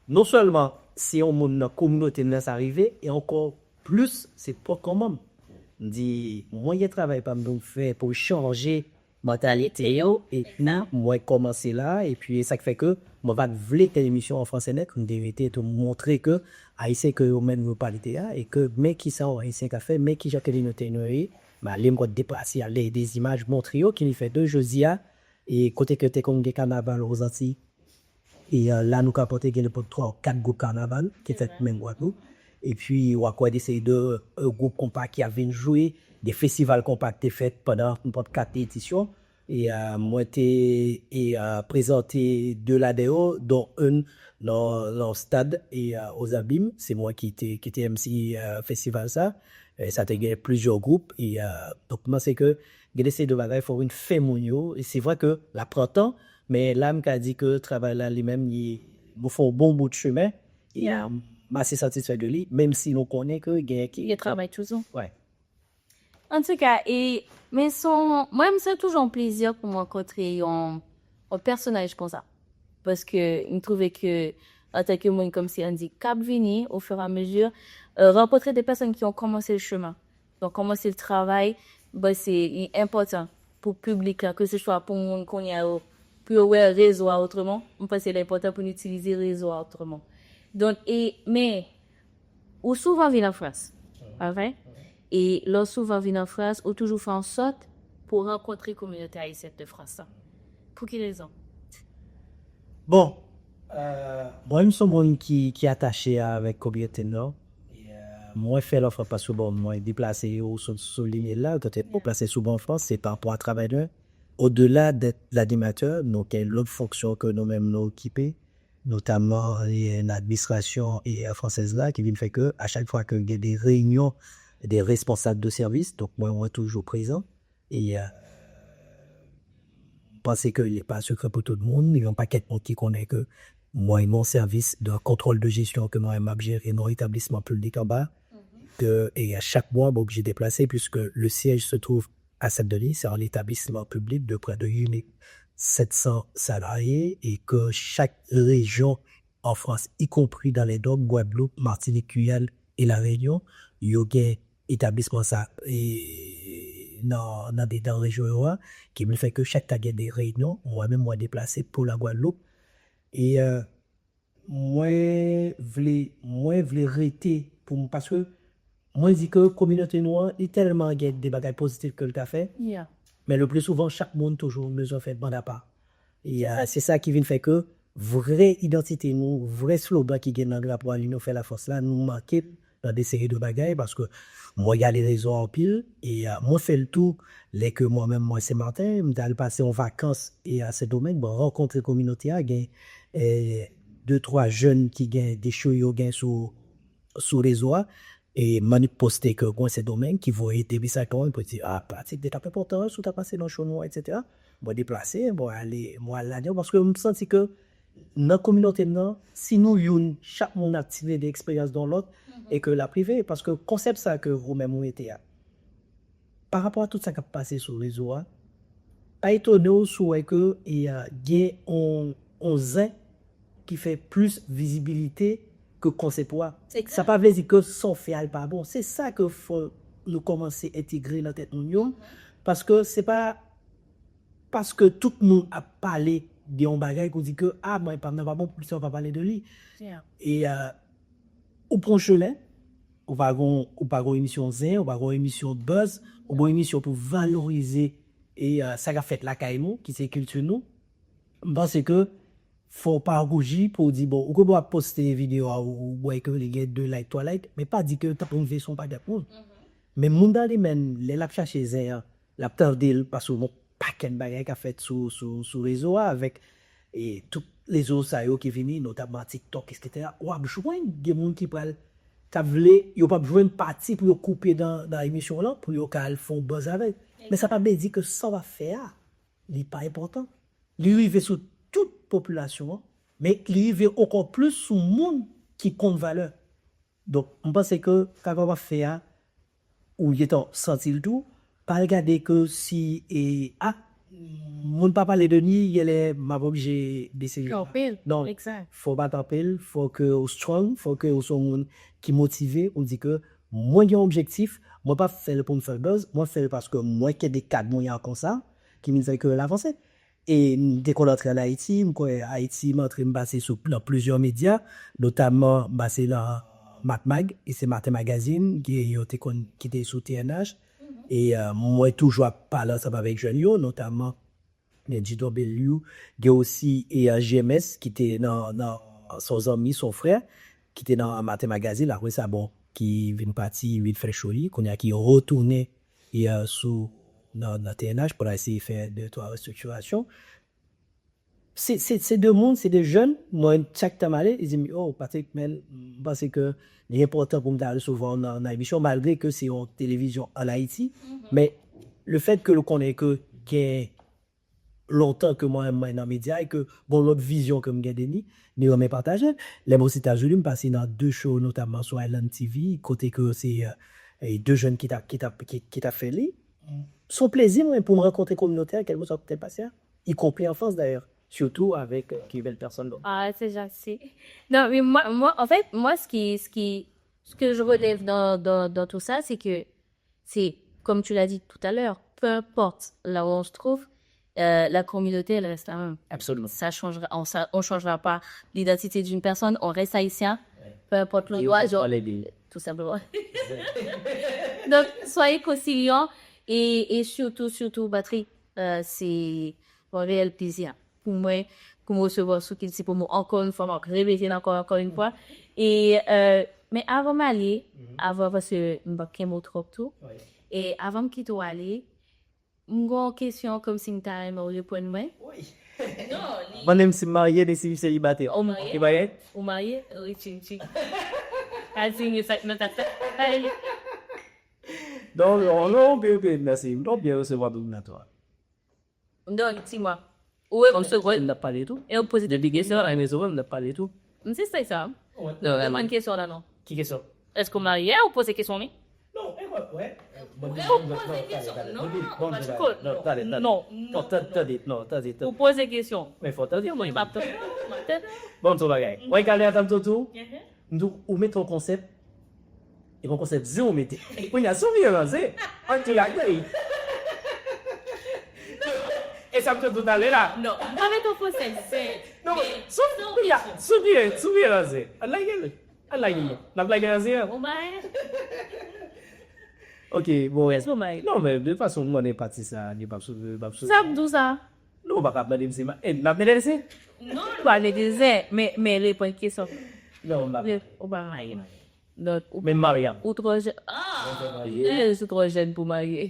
non sèlman se yon moun nan kominote m nan sa rive, e ankò plis, se pòt kòman m. M di, mwen gen travay pa m pou m fè pou chanje mantalite yo, e nan mwen kòmanse la, epi e sa k fè ke mwen pa t vle fè emisyon an fransè nèt, m te rete tou montre ke Ayisyen ke yo menm yo pale de a, e ke men kisa yon Ayisyen ka fè, men kijan ke li nou te nou ye, m ale m konn deplase, ale de zimaj, montre yo ki li fè de jodi a, e kote ke te konn gen kanaval Ozantiy, e, euh, la, nou ka pote gen nenpòt twa ou kat gwoup kanaval ki fèt menm Gwadloup. Epi, w a kwè de seri de, euh, gwoup konpa ki ap vin jwe, de festival konpa ki te fèt pandan nenpòt kat edisyon. E, euh, mwen te, e, euh, prezante de ladan yo, don youn nan, nan stad, e, euh, Ozabim, se mwen ki te, ki te M C, euh, festival sa. E sa te gen plizyè gwoup. E, euh, donk, mwen panse ke gen de seri de bagay, fò vin fè moun yo. E se vre ke l ap pran tan, men la, m ka di ke travay la li menm, li, nou fè yon bon bout chemen. E, euh, m ase satisfè de li, menm si nou konnen ke gen ki. Gen travay toujou. Wi. Antouka, e, men son, mwen, se toujou yon plezi pou m rankontre yon, yon pèsonaj konsa. Paske m twouve ke, antanke moun kòmsi Andy k ap vini, ofiramezu, euh, rankontre de pèsonn ki ont kòmanse le chemen. Donk, kòmanse travay, m panse li enpòtan pou piblik la, keseswa pou moun kounye a yo, pou yo wè rezo a otreman, m panse li enpòtan pou nou itilize rezo a otreman. Donk, e, men, ou souvan vin an Frans, pa vre? E lè w souvan vin an Frans, ou toujou fè an sòt pou w rankontre kominote ayisyèn de Frans lan. Pou ki rezon? Bon, euh, mwen, m se yon moun ki, ki atache avèk kominote m nan. E, euh, mwen fè l an Frans paske, bon, mwen deplase ou sou, sou liy la, kote mwen deplase souvan an Frans, se pa rapò a travay mwen. Odela d'être l'animateur, nou gen lòt fonksyon ke nou menm nou okipe, notaman, e, nan administrasyon, e, fransèz la, ki vin fè ke a chak fwa ke gen de reyinyon de responsab de sèvis, donk mwen, mwen toujou prezan. E, euh, m panse ke li pa sekrè pou tout moun, gen yon pakèt moun ki konnen ke mwen, mon sèvis de kontwòl de jesyon ke mwen, m ap jere nan etablisman piblik anba, ke, e a chak mwa, m oblije deplase, puisque le siège se trouve à Saint-Denis, c'est un établissement public de près de huit mille sept cents salariés et que chaque région en France, y compris dans les DOM, Guadeloupe, Martinique, Guyane et La Réunion, yo gen etablisman sa, e, nan, nan dedan rejyon yo a, ki vle fè ke chak ta gen de reyinyon, mwen menm mwen deplase pou la Gwadloup. E, euh, mwen vle, mwen vle rete pou m, paske mwen di ke kominote nou an, li tèlman gen de bagay pozitif ke l ka fè. Men le pli souvan, chak moun toujou bezwen fè banda pa. E, euh, se sa ki vin fè ke vrè idantite nou, vrè slogan ki gen nan drapo a, L'Union fait la force la, nou manke l nan de seri de bagay, paske mwen gade rezo a anpil, e a, mwen fè l tou, lè ke mwen menm mwen se Marten, m t al pase yon vakans e a Sendomeng, mwen rankontre kominote a, gen e, de twa jèn ki gen de show yo gen sou, sou rezo a, e Manik poste ke gwen Sendomeng ki voye depi sa kon pou di, ah, Patrick, te t ap enpòtan si w ta pase nan show nou an, etsetera. Mwen deplase, mwen ale, mwen al ladan, paske m santi ke nan kominote m nan, si nou youn, chak moun ap tire de eksperyans don lòt, e ke l ap rive, paske konsèp sa ke ou menm ou mete a, pa rapò a tout sa k ap pase sou rezo a, pa etone w si w wè ke e, a, gen on, on zen ki fè plis vizibilite ke konsèp ou a. Sa pa vle di ke sa w fè a l pa bon. Se sa ke fò nou kòmanse entegre nan tèt moun yo. Paske se pa paske tout moun ap pale de yon bagay ke w di ke, ah, mwen pa m nan pa bon, poukisa w pa pale de li. E a, ou pran chelen, ou pa gon, ou pa gon emisyon zen, ou pa gon emisyon buzz, ou gon emisyon pou valorize e a, sa k ap fèt lakay nou, ki se kilti nou. M panse ke fò w pa wouji pou w di, bon, ou ke w ap poste videyo a, ou, ou wè ke li gen de like, twa like, men pa di ke l t ap rive sou yon pakèt moun. Men moun nan li menm, lè l ap chache zen an, l ap tande l, paske yon pakèt bagay k ap fèt sou, sou, sou rezo a avèk e tout rezo sa yo ki vini, notamman TikTok, etsetera, w ap jwenn gen moun ki pral, k ap vle, yo p ap jwenn pati pou yo koupe nan, nan emisyon w lan, pou yo ka al fè yon buzz avèk. Men sa pa vle di ke sa w ap fè a, li pa enpòtan. Li rive sou tout popilasyon an, men li rive ankò plis sou moun ki konn valè. Donk, m panse ke travay w ap fè a, ou gentan santi l tou, pa al gade ke si, e, a, moun pa pale de li, genlè m ap oblije bese je a. Non, fò w pa kanpe l, fò ke ou strong, fò ke ou se yon moun ki motive, ou di ke mwen gen yon objektif, mwen pa fè l pou m fè buzz, mwen fè l paske mwen kenbe kad mwen an konsa, ki vin fè ke l avanse. E m te konn antre ann Ayiti, m kwè Ayiti, m antre, m pase sou, nan plizyè medya, notamman m pase nan Matmag, e se Maten Magazine, ki yo te konn, ki te sou T N H. E, e, mwen toujou ap pale ansanm avèk jèn yo, notamman gen Djidon Belyou, gen osi e, e, J M S, ki te nan, nan, se yon zanmi, se yon frè, ki te nan Maten Magazine, apre sa, bon, ki vin pati, vin fè cho li, kounye a ki retounen e, e, sou, nan, nan T N H pou l eseye fè de twa restriktirasyon. Se, se, se de moun, se de jèn, mwen, chak tan m ale, li di m, oh, Patrick, men, m panse ke li enpòtan pou m ta resevwa w nan, nan emisyon, malgre ke se yon televizyon ann Ayiti, men le fèt ke l konnen ke gen lontan ke mwen, mwen nan medya e ke gon lòt vizyon ke m gen de li, li renmen pataje l. Lè m Ozetazini, m pase nan de show, notamman sou Island T V, kote ke se, e, e, de jèn ki t ap, ki t ap, ki, ki t ap fè li. Se yon plezi mwen pou m rankontre kominote a, kèlkeswa kote l pase a, ikonpri an Frans dayè, sitou avèk, e, ki bèl pèsonn. Ah, c'est gentil. Non, mais moi, moi, en fait, moi, ce qui, ce qui, ce que je relève dans, dans, dans tout ça, c'est que c'est, comme tu l'as dit tout à l'heure, peu importe là où on se trouve, euh, la communauté, elle reste la même. Absolument. Ça changera, on, ça, on changera pas l'identité d'une personne, on reste haïtien, peu importe l'endroit, genre, tout simplement. Donc, soyez conciliants et, et surtout, surtout, Patrick, euh, c'est un réel plaisir pour moi, pour me recevoir sou Kilti Promo encore une fois, mwen repete l encore, encore une fois. Et, euh, men avan m ale, avan, paske m p ap kenbe w twòp tou. E avan m kite w ale, m gen yon kesyon kòmsi m ta renmen w reponn mwen. Non, li Mande m si m marye, ni si m selibatè. Ou marye? Ou marye? Wi, tching, tching. Al di m sa k nan tèt la. Non, non, non, ok, ok, mèsi. M byen resevwa dominatò a. Donk, di mwen, ou reponn segonn. M t ap pale tou. E ou poze de kesyon. Depi kesyon la, m resevwa, m t ap pale tou. M se sa. Non, reponn kesyon la non. Ki kesyon? Èske w marye? Ou poze kesyon wi. Non, e mwen, wè. Ou poze kesyon. Non, non, non, non, tande, tande, non, tande, tande. Ou poze kesyon. Men fò tande, mwen. M ap tande, m ap tande. Bon, m di w bagay. Wè, gade, atann tou, tou. M di w, ou mete yon konsèp, e yon konsèp zen ou mete. Kounye a, si w vire nan zen, an di lagèy. E sa m te di w talè la. Non, m pa mete yon konsèp zen. Non, men si w vire, si w vire, si w vire nan zen, an lagèy. Al lage li. N ap lage nan zen an. Bon bagay. Ok, bon. Bon bagay. Non, men de fason, m konnen pati sa, li p ap sou, li p ap sou. Sa m di w sa. Non, ou pa ka mande m si ma... E, m ap mete l si? Non, ou pa mete l si, men, men reponn kesyon. Non, m pa... Ou pa marye. Donk, ou... Men m marye. Ou twò jèn. Ah, ou twò jèn pou marye.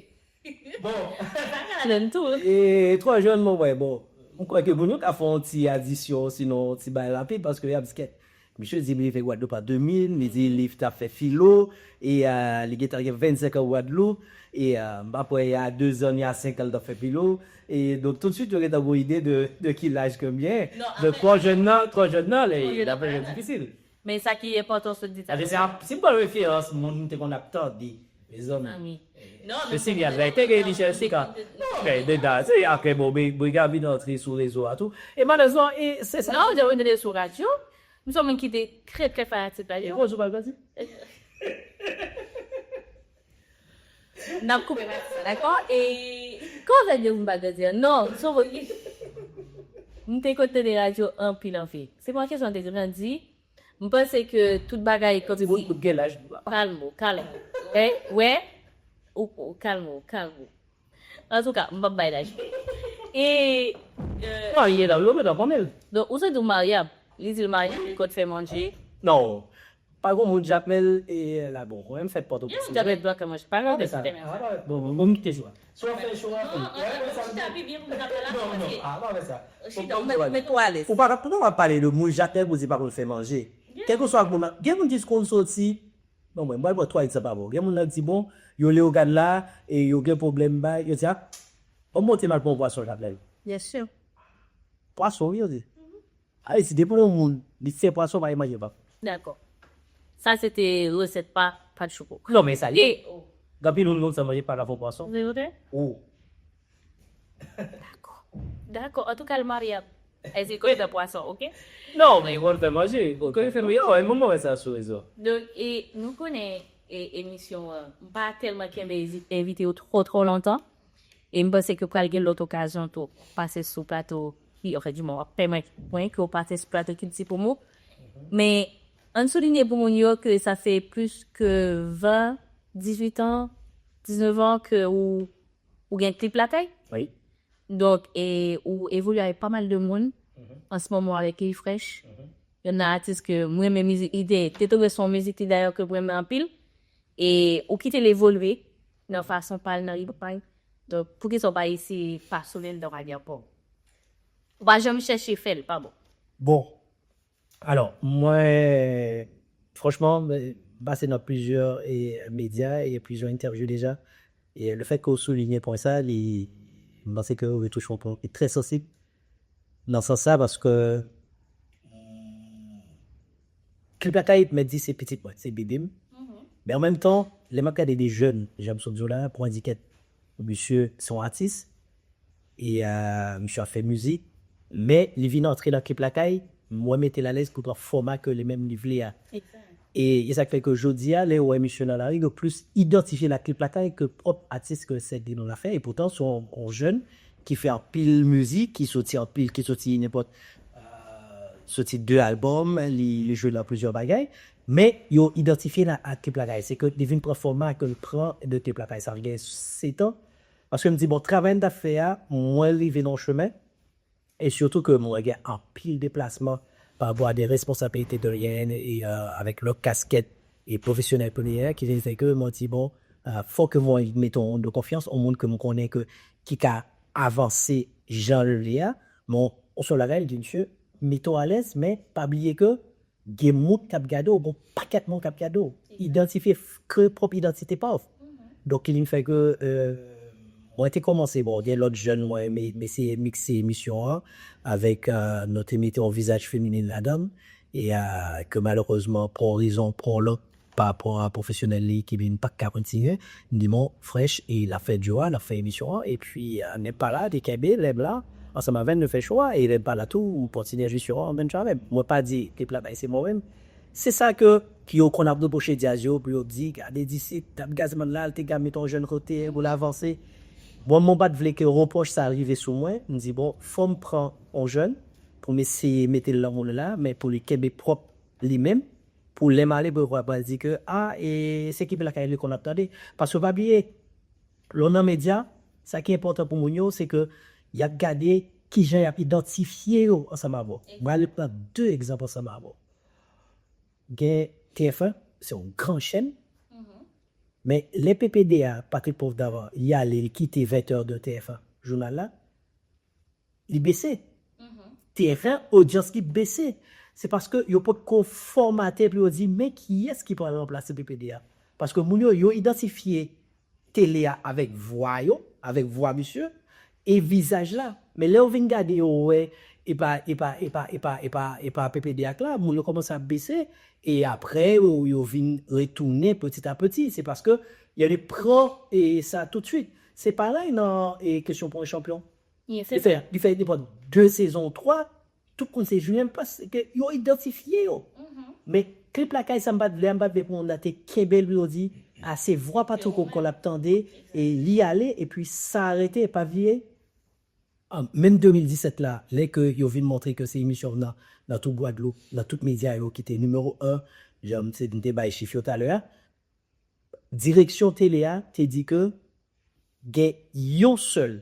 Bon. Sa ka jèn tou. E twò jèn, mwen, wè, bon. M kwè ke moun yo ka fè yon ti adisyon, sinon yon ti bagay rapid, paske y ap di kèt. Misye di li rive Gwadloup an de mil, li di li t ap fè filo, e a, li gentan gen vennsenk an Gwadloup, e a, m pa kwè y a de zan, y a senk an li t ap fè filo, e donk tout de suite yo gentan gon ide de, de ki laj ke m gen. Donk twò jèn nan, twò jèn nan, li, l ap difisil. Men sa ki enpòtan, se di sa. Sa vle di, si m pran referans moun m te konn ap tande, mezanmi. Sesilia, la te gen Michel Sika. Non, men de da, se apre, bon, Briga vin antre sou rezo a tou. E malerezman, e se sa. Non, ou te sou radyo. M se yon moun ki te trè, trè fanatik radyo. E koz ou pa grandi? N ap koupe pati sa, dakò? E kòman fè di ou m pa grandi an? Non, so, m te konn tande radyo anpil, anpil. Se pa kesyon de grandi. M panse ke tout bagay, kòm... Ti bout, bout gen laj. Kalm ou, kalm ou. Wè, wè. Ou, ou, kalm ou, kalm ou. Antouka, m p ap bay laj. E, euh, non, li la, yo gentan konnen l. Donk, ou se di w maryab. Li di l maryab, li konn fè manje. Non. Pa gon moun Jakmèl e la, bon, mwen m fèt Pòtoprens. Yon Jakmèl dwa ka manje. Pa gade sistèm sa. Bon, bon, bon, m kite jou a. Si w ap fè cho a, non, wè, wè, sa m di. Chita pi byen pou m ta pale la. Non, non, a, pa fè sa. Chita, ou met, met ou alèz. Ou pa, ou pa pale de moun Jakmèl pou di pa konn fè manje. Kèlkeswa moun nan, gen moun ki konn soti. Bon, mwen, mwen, bon, twa egzanp avè w. Gen moun nan di, bon, yo Leyogàn la, e yo gen pwoblèm, bay, yo di, a, bon, monte m al pran yon pwason Jakmèl. Byen si. Pwason, wi, yo di. Ayiti, depi yon moun, li fè pwason, pa manje pa. Dakò. Sa se te resèt pa, pa de chouko. Non, men sa ye. Gen anpil moun konn sa manje pa la fon pwason. Se vre? Oh. Dakò. Dakò. Antouka, l maryab. Èske l konn fè pwason, oke? Non, men li konn fè manje. Li konn fè manje. Oh, e moun mwen wè sa sou rezo. Donk, e nou konnen, e, emisyon an, m pa tèlman kenbe envite yo twò, twò lontan. E m panse ke pral gen lòt okazyon tou, pase sou plato, ki, anfen, di mwen, w ap pèmèt mwen ke w pase sou plato Kilti Pwomò. Men, ann soulinye pou moun yo ke sa fè plis ke ven, dizuit an, diznèf an ke ou, ou gen Klip Lakay. Wi. Donk, e ou evolye avèk pa mal de moun, an se moman avèk Key Fresh. Youn nan atis ke mwen renmen mizik li, te, te tonbe sou yon mizik li dayè ke mwen renmen anpil. E ou kite l evolye nan fason pa l, nan ritm pa l. Donk, poukisa w pa eseye pa sole l nan maryaj pa w? Ou pa janm chèche fè l, pa bon. Bon. Alò, mwen, franchman, m pase nan plizyè, e, medya e plizyè entèvyou deja. E lefètke w soulinye pwen sa, li, m panse ke w touche yon pwen ki trè sansib nan sans sa, paske Klip Lakay, m mèt di se pitit mwen, se bebe m. Men an menm tan, lè m ap gade de jèn, jan m sot di w la, pou mwen di kèt, misye se yon atis, e, euh, misye ap fè mizik, men li vin antre nan Klip Lakay, mwen mete l alèz pou pran fòma ke li menm li vle a. E, e sa k fè ke jodi a, lè w wè misye nan lari, yo plis idantifye l ak Klip Lakay ke pwòp atis ke Sèk Denon la fè, e poutan se yon, yon jèn ki fè anpil mizik, ki soti anpil, ki soti nenpòt, euh, soti de albòm, li, li jwe nan plizyè bagay, men yo idantifye l ak Klip Lakay. Se ke li vin pran fòma ke l pran de Klip Lakay. Sa gen sèt an. Paske m di, bon, travay m t ap fè a, mwen rive nan yon chemen, e sitou ke mwen gen anpil deplasman pa rapò a de responsabilite de lyen e, euh, avèk lòt kaskèt e pwofesyonèl ke mwen ye a, ki vin fè ke mwen di, bon, euh, fò ke mwen mete yon moun de konfyans, yon moun ke mwen konnen ke, ki ka avanse jan l vle a, men yon sèl bagay, li di, misye, mete w alèz, men pa bliye ke gen moun k ap gade w, gon pakèt moun k ap gade w. Idantifye, kreye pwòp idantite pa w. Donk, li fè ke, euh, mwen te kòmanse, bon, gen lòt jèn, mwen, me, me eseye mikse emisyon an avèk, euh, nou te mete yon vizaj feminen ladan l, e, euh, ke malerezman, pou yon rezon, pou yon lòt, pa rapò a pwofesyonèl li ki vin pa ka kontinye, m di, bon, Fresh, e l ap fè dyo a, l ap fè emisyon an, epi, euh, nèg pa la, te kenbe, lè m la, ansanm avè n, nou fè cho a, e lè m pa la tou, ou kontinye emisyon an, menm jan avè m. Mwen pa di, Klip Lakay se mwen menm. Se sa ke, ke yo konn ap repwoche djaz yo, pou yo di, gade Disip, t ap gazman la, l te ka met yon jèn kote, pou l avanse. Bon, mwen pa t vle ke repwòch sa rive sou mwen, m di, bon, fò m pran yon jèn, pou m eseye mete l nan moun la, men pou li kenbe pwòp li menm, pou lè m ale, pou yo pa di ke, a, e se Klip Lakay li konn ap tande. Paske pa bliye, lè w nan medya, sa ki enpòtan pou moun yo, se ke y ap gade kijan y ap idantifye yo ansanm avè w. Mwen ale pran de egzanp ansanm avè w. Gen T F un, se yon gran chèn, men lè P P D A, Patrick Pauvre Davant, li ale, li kite vingt heures de T F un, jounal la, li bese. T F un, odyans li bese. Se paske yo potko fòmate pou yo di, men kiyès ki pral ranplase P P D A? Paske moun yo, yo idantifye tele a avèk vwa yo, avèk vwa misye, e vizaj la. Men lè yo vin gade, yo wè, e pa, e pa, e pa, e pa, e pa, e pa P P D A k la, moun yo kòmanse ap bese, e apre, yo, yo vin retounen peti a peti. Se paske y a de pran e sa tout suit. Se parèy nan e, Question pour un champion. Li fè, li fè nenpòt de sezon, twa, tout moun se Julien, paske yo idantifye yo. Men Clip Lakay, sa m pa t vle, m pa t vle pou moun nan te kenbe l, pou yo di, a, se vwa Patrick Pauvre Davant l ap tande, e li ale, epi sa rete, e pa vire. An, menm de mil disèt la, lè ke yo vin montre ke se emisyon nan, nan tout Gwadloup, nan tout medya yo ki te nimewo en, jan m te, m te bay chif yo talè a, direksyon tele a te di ke gen yon sèl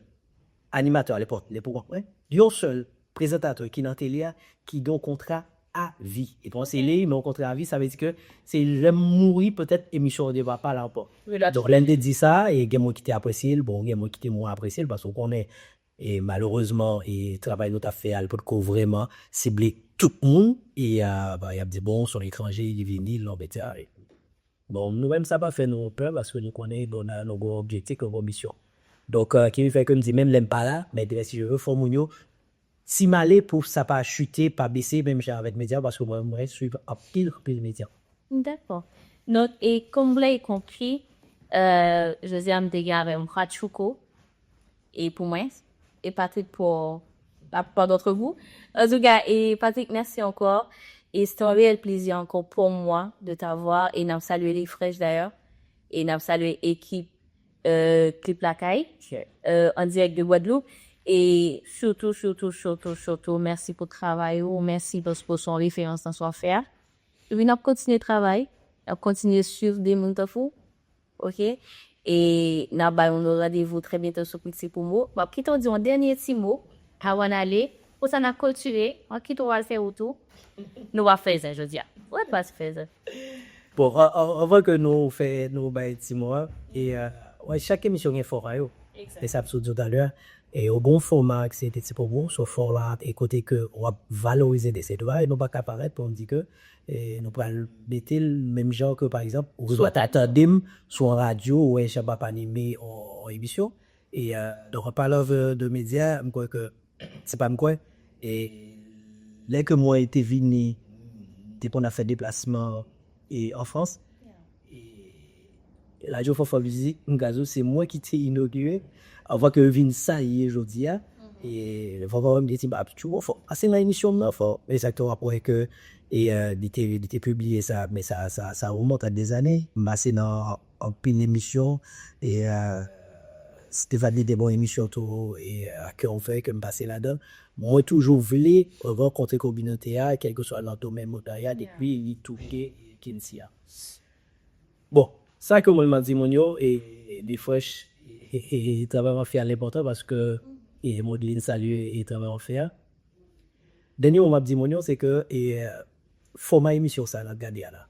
animatè alepòk, lè pou kont mwen, yon sèl prezantatè ki nan tele a ki gen yon kontra a vi. E pa yon seri, men yon kontra a vi, sa vle di ke se lè m mouri, petèt emisyon an deva pa la ankò. Donk, lè n te di sa, e gen moun ki te apresye l, bon, gen moun ki te mwen apresye l, paske w konnen, e malerezman, e travay nou t ap fè a, l potko vrèman sible tout moun, e a, ba, y ap di, bon, se yon etranje, li vini, l nan medya. Bon, nou menm, sa pa fè nou pè, paske nou konnen, bon, nou, nou gen yon objektif, nou gen yon misyon. Donk, e, ki fè ke m di, menm lè m pa la, men si je veux, fò moun yo ti male pou sa pa chite, pa bese, menm jan avèk medya, paske mwen, mwen swiv anpil, anpil medya. Dakò. Donk, e comme vous l'avez compris, euh, jodi a m te gen avè m Hachouko, e pou mwen, e Patrick pour la plupart d'entre vous. En tout cas, et Patrick, merci encore. Et c'est un réel plaisir encore pour moi de t'avoir. Et n ap salye Li Fresh d'ailleurs. Et n ap salye ekip euh, Clip Lakay, euh, en direct de Guadeloupe. E sitou, sitou, sitou, sitou, mèsi pou travay ou, mèsi paske w se yon referans nan sa w ap fè a. Epi n ap kontinye travay, n ap kontinye swiv de moun tankou w, oke? E n ap ba nou randevou trè byento sou Piti pou Mo. M ap kite w di yon dènye ti mo, avan n ale, pou sa n ap klotire, m ap kite w al fè wout ou. Nou pa fè zen jodi a. Ou pa fè zen. Bon, an- an- anvan ke nou fè, nou bay ti mo a, e, euh, wè, chak emisyon gen fòma yo. E sa m sot di w talè a, e yo gon fòma ki se te ti popo, so fòma e kote ke w ap valorize de se dwa, e nou pa ka parèt pou n di ke, e nou pral mete l menm jan ke, pa egzanp, ou swa ta tande m sou an radyo, ou wè jan m ap anime on, on emisyon. E, euh, donk, an palan de, de medya, m kwè ke se pa m kwè. E lè ke mwen te vini, te konn ap fè deplasman e an Frans, e Radyo Fòfò Mizik, m ka di w, se mwen ki te inogire, avan ke l vin sa l ye jodi a. E Fòfò m te di, "Ba, tchou, fò, pase nan emisyon m nan, fò." Egzakteman, w ap wè ke, e, euh, li te, li te pibliye sa, men sa, sa, sa remonte a dè zane. M pase nan anpil emisyon, e, euh, Stéphane li te bon emisyon tou, e, a kè ouvè ke m pase ladan. Mwen toujou vle rankontre kominote a, kèlkeswa nan domèn mwen ta ye a, depi li touke Kinsi a. Bon, sa ke mwen m ap di moun yo, e, e, Li Fresh, e, e, e, travay w ap fè a l enpòtan paske, e, Modeline salye, e, travay w ap fè a. Dènye mo m ap di moun yo, se ke, e, fòma emisyon sa n ap gade a la.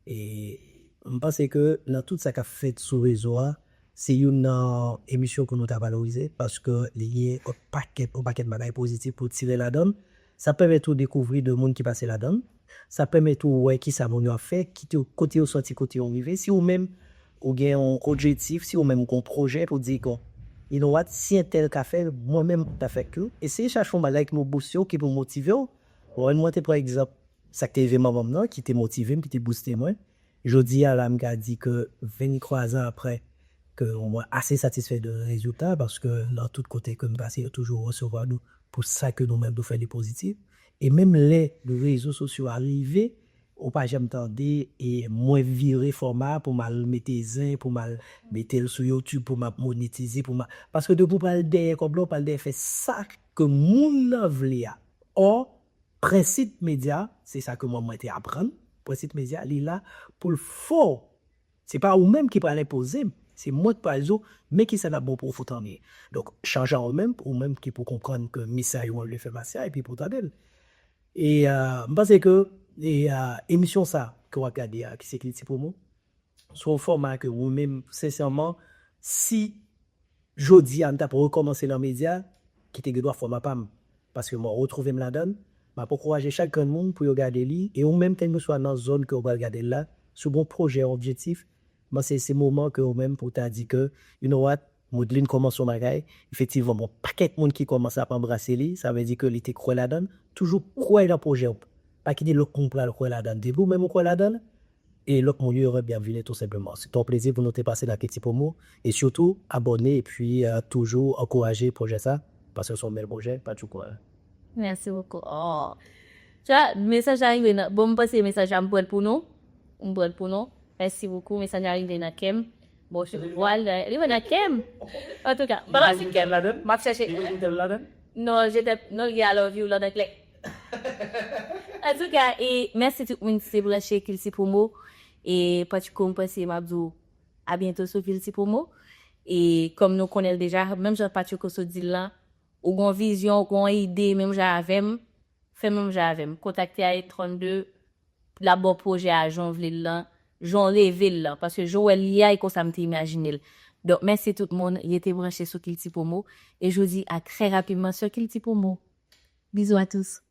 E m panse ke nan tout sa k ap fèt sou rezo a, se youn nan emisyon ke nou ta valorize, paske li gen yon pakèt, yon pakèt bagay pozitif pou w tire ladan l. Sa pèmèt ou dekouvri de moun ki pase ladan l. Sa pèmèt ou wè kisa moun yo ap fè, ki te, kote yo sòti, kote yo rive. Si ou menm, ou gen yon objektif, si ou menm ou gen yon pwojè pou di, bon, you know what, si entèl ka fè l, mwen menm m ta fè l tou. Eseye chache yon bagay ki pou booste w, ki pou motive w. Bon, mwen te pran egzanp, sa k te rive manman m nan, ki te motive m, ki te booste mwen. Jodi a la, m ka di ke venntwa zan apre, ke mwen ase satisfè de rezilta, paske nan tout kote ke m pase, yo toujou resevwa nou pou sa ke nou menm nou fè de pozitif. E menm lè rezo sosyo a rive, ou pa janm tande, e mwen vire fòma pou m al mete zen, pou m al mete l sou YouTube, pou m ap monetize, pou m ap, paske depi w pral dèyè kòb la, w pral dèyè fè sa ke moun nan vle a. Ò, prensip medya, se sa ke mwen, mwen te aprann. Prensip medya, li la pou l fè w. Se pa ou menm ki pral enpoze m. Se mwen k pral di w, men kisa n ap bon pou w tann li. Donk, chanje ou menm, ou menm ki pou konprann ke mesaj ou an vle fè pase a, epi pou tande l. E euh, m panse ke e, euh, emisyon sa ke w ap gade a, ki se Kilti Promo, se yon fòma ke ou menm, sensèman, si jodi a n t ap rekòmanse nan medya, ki te gen dwa fòma pa m. Paske mwen retwouve m ladan l, m ap ankouraje chak grenn moun pou yo gade li, e ou menm, kèlkeswa nan zòn ke w pral gade l la, si w gen yon pwojè, yon objektif, mwen se, se moman ke ou menm pou w ta di ke, you know what, Moudlin kòmanse yon bagay, efektivman, bon, pakèt moun ki kòmanse ap anbrase li, sa vle di ke li te kwè ladan l, toujou kwè nan pwojè w. Pa kite lòt moun pral kwè ladan l. Depi ou menm ou kwè ladan l, e lòt moun yo, yo ap vini tou senpleman. Se te yon plezi pou nou te pase nan Kilti Promo, e sitou, abòne, epi euh, toujou ankouraje pwojè sa, paske se yon bèl pwojè, pa tchouko. Merci beaucoup. Oh. Tu vois, mesaj la rive nan. Bon, m panse mesaj la m pran l pou nou. M pran l pou nou. Merci beaucoup. Mesaj la rive nan kè m. Bon, je vois, li rive nan kè m. Antouka, m pa pase kè m. M ap chèche. Non, je t'aime. Non, li gen I love you, lòt anglè. Antouka, e mèsi tout moun ki te branche Kilti Promo. E pa tchouko, m panse m ap di w a byento sou Kilti Promo. E kòm nou konnen l deja, menm jan Patchouko sot di l lan, ou gon vizyon, ou gon ide, menm jan avè m, fè menm jan avè m. Kontakte Ayet trannde, l ap ba w pwojè a jan w vle l lan, jan w reve l lan. Paske jan w wè l ye a, e konsa m te imajine l. Donk, mèsi tout moun, rete branche sou Kilti Promo. E je vous dis à très rapidement sur Kilti Promo. Bisous à tous.